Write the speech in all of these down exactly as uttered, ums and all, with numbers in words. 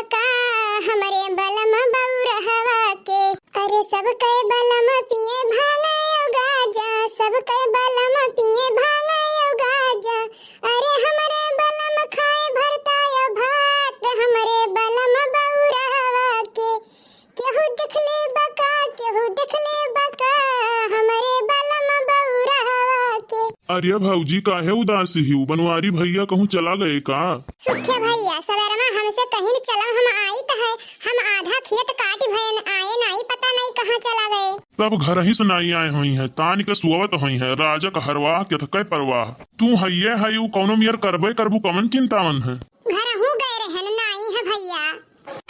का हमरे बलम बउरहवा के। अरे सबके बलम पिए भांग अउ गाजा, सबके बलम पिए भांग अउ गाजा। अरे हमरे बलम खाए भरता अउ भात, हमरे बलम बउरहवा के। केहू देखले बा का, केहू देखले बा का, हमरे बलम बउरहवा के। अरे भौजी, काहे उदास हिउ? बनवारी भैया कहूँ चला गए का? सुखे भैया, सवेरमा हमसे कहिन चलम हम आइत है, हम आधा खेत काटि भयन आए नाई, पता नाई कहाँ चला गए। तब घरही से नाई आए होइहैं, तानि के सोवत होइहैं, राजक हरवाह केतकै परवाह। तू हइये हइउ, कउनो मेर करबै करबू, कवन चिंतावन है? घरहू गए रहन, नाई है भैया।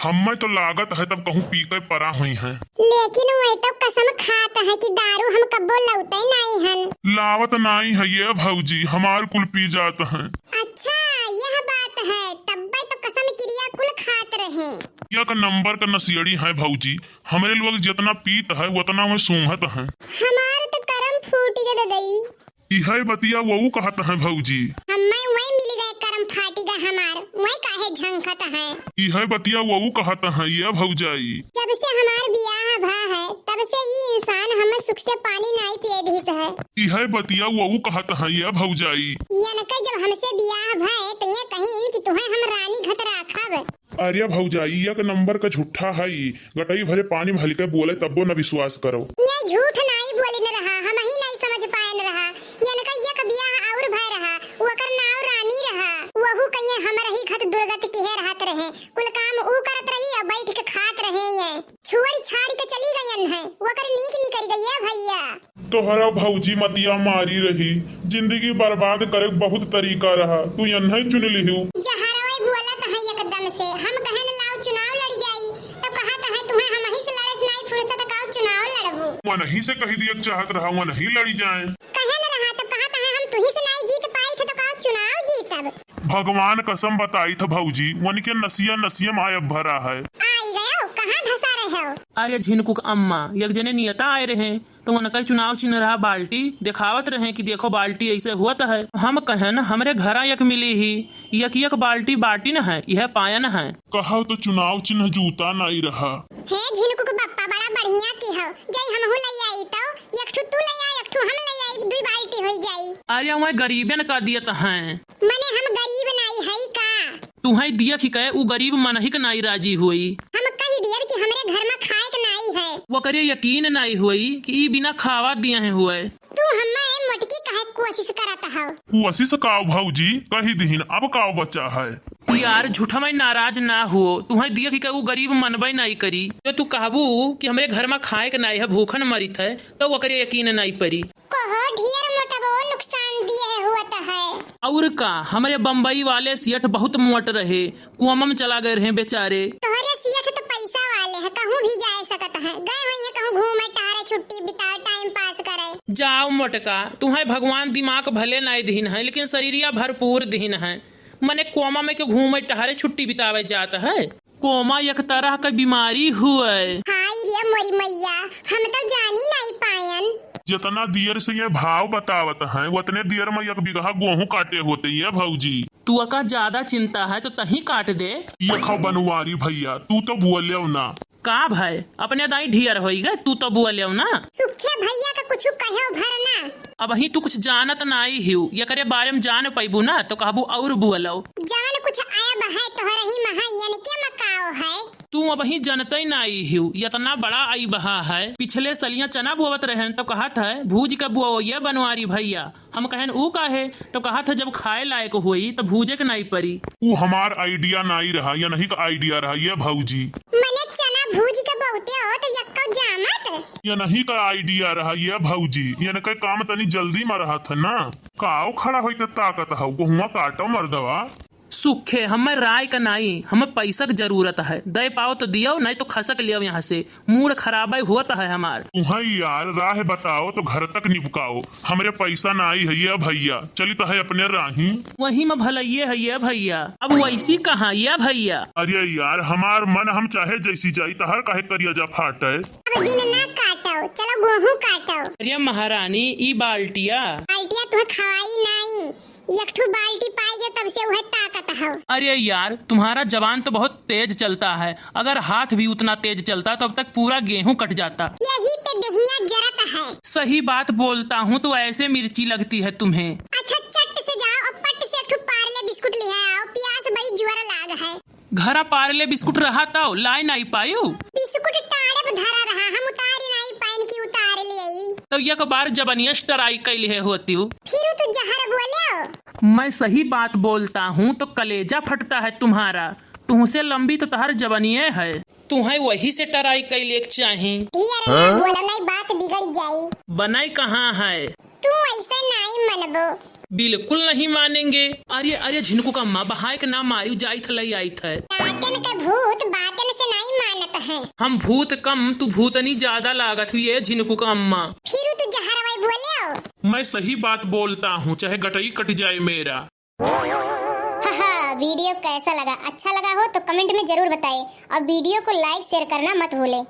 हम्मै तो लागत है तब कहूँ पी के परा होइहैं। लेकिन वै तो कसम खात है कि दारू हम कब्बो लउतै नाई हन। लावत नाई है ये भौजी, हमार कुल पी जात है। अच्छा, यह बात है, तब्बै तो कसम किरिया कुल खात रहे। एक नंबर का नसियड़ी है भौजी, हमरे लोग जितना पीत है उतना वै सूंघत है। हमार तो करम फूटि गे ददई। इहै बतिया वहू कहत हैं भौजी। हम्मै वै मिलि गए करम फाटि गा हमार, वै काहे झंखत हैं। इहै बतिया वहू कहत हैं ये भौजाई। जब से हमार बियाह भा है, तब से ई इंसान हम्मै सुख से पानी नाई पिए दिहिस है। इहै बतिया वहू कहत हैं ये भौजाई। यनकै जब हमसे बियाह भए, त ये कहिन कि तुहैं हम रानी घत राखब। अरे भौजाई, एक नंबर का झूठा है ई। गटई भरे पानी में हल्के बोले, तब्बो न विश्वास करो। ये झूठ नाई बोलिन रहा, हमही नाई समझ पायन रहा। यनका एक बियाह अउर भय रहा, ओकर नाव रानी रहा। वहू कहिए हमरही घत दुर्गति किहे रहत रहे। कुल काम ऊ करत रही अउ बैठ के खात रहे ये। छोड़ि छाड़ि के चली गयन है, ओकर नीक निकरि गई है भैया। तोहरा भौजी मतिया मारी रही, जिंदगी बर्बाद करे के बहुत तरीका रहा, तू यन्है चुन लिहू। जहरवे बोलत है एकदम से, हम कहन लाओ चुनाव लड़ि जाई, तब कहत है तुहैं हमही से लड़े से नाई फुर्सत, काऊ चुनाव लड़बू। वनही से कहि दिए के चाहत रहा, वनही लड़ि जाए। कहन रहा तब कहत है हम तुही से नाई जीत पाइत है तो काऊ चुनाव जीतब। भगवान कसम बताइत है भौजी, वनके नसिया नसिया में आयब भरा है। आई गयो, कहाँ धसा रहे हो? अरे झिनकुक अम्मा, एक जने नियता आए रहे, तो उनका चुनाव चिन्ह रहा बाल्टी, देखावत रहे कि देखो बाल्टी ऐसे होत है। हम कहन, हमरे घरा एक मिली ही, एक एक बाल्टी बाटिन है, यह पायन है। कहो तो चुनाव चिन्ह जूता नाई रहा। हे झिनकुक बप्पा, बड़ा बढ़िया किहो, जाई हमहू लइ आई तो, एक ठू तू लइ आ, एक ठू हम लइ आई, दुई बाल्टी होई जाई। अरे वह गरीबन का दियत हैं। मने हम गरीब नाई हई का? तुहैं दियखि के ऊ गरीब मनहिक नाई राजी होई। हम कहि दियब कि हमरे घर में खाए के नाई है। ओकरे यकीन नाई होई कि ई बिना खावा दिए हैं हुए। तू हमें मोटकी कहे कोशिश करत हव। कोशिश काव भौजी, कहि दिहिन, अब काव बचा है? यार झूठा में नाराज ना हो, तुहैं दियखि के ऊ गरीब मनबे नाई करी। जो तू कहबू कि हमरे घर में खाए के नाई है, भूखन मरित है, तो ओकरे यकीन नाई परी। कहो ढेर मोटबो नुकसान दिए हुअत है। और का, हमरे बम्बई वाले सेठ बहुत मोट रहे, कोमा में चला गए रहे बेचारे। तोहरे सेठ तो पैसा वाले हैं, कहूँ भी जाए सकत हैं, गए हुए हैं कहूँ घूमे टहरे, छुट्टी बिताए, टाइम पास करे। जाओ मोटका, तुहैं भगवान दिमाग भले नाई दिहिन है, लेकिन शरीरिया भरपूर दिहिन है। मने कोमा में के घूमे टहरे छुट्टी बितावे जात है। कोमा एक तरह क बीमारी हुए। हाय रे मोरी मैया, हम तो जानी नाई पायन। जितना देर से ये भाव बतावत हैं, उतने देर में एक बीघा गोहूँ काटे होते ये भौजी। तू अका ज्यादा चिंता है तो तहीं काट दे। ये खा बनवारी भैया, तू तो बोलेव ना। का भाई, अपने दाई ढियर होई गए, तू तो बोलेव ना। सुखे भैया का कुछ कहेव भर ना। अबहीं तू कुछ जानत नाई हिउ, एकरे बारे में जान पइबू ना तो कहबू और बोलो। जवन कुछ आयब है तोहरे ही महा, यनके मकाओ है। तू अबहीं जनते नाई हिउ, इतना बड़ा अइबहा है। पिछले सलिया चना बोवत रहन तो कहत है, भूज के बोओ ये बनवारी भैया। हम कहन, "ऊ काहे?" तो कहत है, "जब खाए लायक होई तो भूजे के नाई परी।" ऊ हमार idea नाई रहा, यनही का idea रहा ये भौजी। मने चना भूज के बहुते हो तो यक्को जामत। यनही का idea रहा ये भौजी, यनके काम तनी जल्दी में रहत है ना। काव खड़ा होई के ताकत हौ, गोहुआ काटो मर्दवा। सुखे, हमें राय का नाई, हमें पैसा के जरूरत है। दे पाओ तो दियो, नहीं तो खसक लियो यहाँ से। मूड खराब है होत है हमार। तुहैं यार, राह बताओ तो घर तक निपकाओ। हमरे पैसा नाई है ये भैया, चलित है अपने राही। वही में भलइये है ये भैया, अब वैसी कहाँ ये भैया? अरे यार, हमार मन हम चाहे जैसी जाई, तहर काहे करिया जा फाटे? अब दिन ना काटो, चलो गोहूँ काटो। अरे महारानी, ई बाल्टिया। बाल्टिया तुहैं खवाई नाई, एक ठो बाल्टी पाई गयो, तब से उहे ताकत हो। अरे यार, तुम्हारा जबान तो बहुत तेज चलता है, अगर हाथ भी उतना तेज चलता तो अब तक पूरा गेहूं कट जाता। यही पे दहिया जरत है। सही बात बोलता हूँ तो ऐसे मिर्ची लगती है तुम्हें। अच्छा, चट से जाओ और पट से एक ठो पार्ले बिस्कुट लिहे आओ, प्यास बड़ी जोर लाग है। घरा पार्ले बिस्कुट रहा तौ लाए नाई पायू। बिस्कुट टाड़े पे धरा रहा, हम उतारी नाई पाइन की उतार ले आई। तो एक बार जबनिया से try कइ लिहे होतिउ। फिर तू जहर बोले हो। मैं सही बात बोलता हूँ तो कलेजा फटता है तुम्हारा। तुहसे लंबी तो तहर जबनिये है, तुहे वही से try कइ लेक चाही। ढेर ना बोलो, नहीं बात बिगड़ जाई। बनाई कहाँ है? तू ऐसे नाई मनबो। बिल्कुल नहीं मानेंगे। अरे, अरे, झिनकू का अम्मा, बहाय के ना मारियो, जाइत लई आइत है। दातन के भूत बातन से नाई मानत है। हम भूत कम, तू भूतनी ज्यादा लागत हुई है, झिनकू का अम्मा। फिर तू जहर वही बोले हो। मैं सही बात बोलता हूँ, चाहे गटई कट जाए मेरा। हाँ, हाँ, video कैसा लगा? अच्छा लगा हो तो comment में जरूर बताएं और video को like share करना मत भूलें।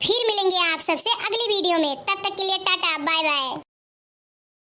फिर मिलेंगे आप सबसे अगली video में, तब तक के लिए टाटा, bye bye।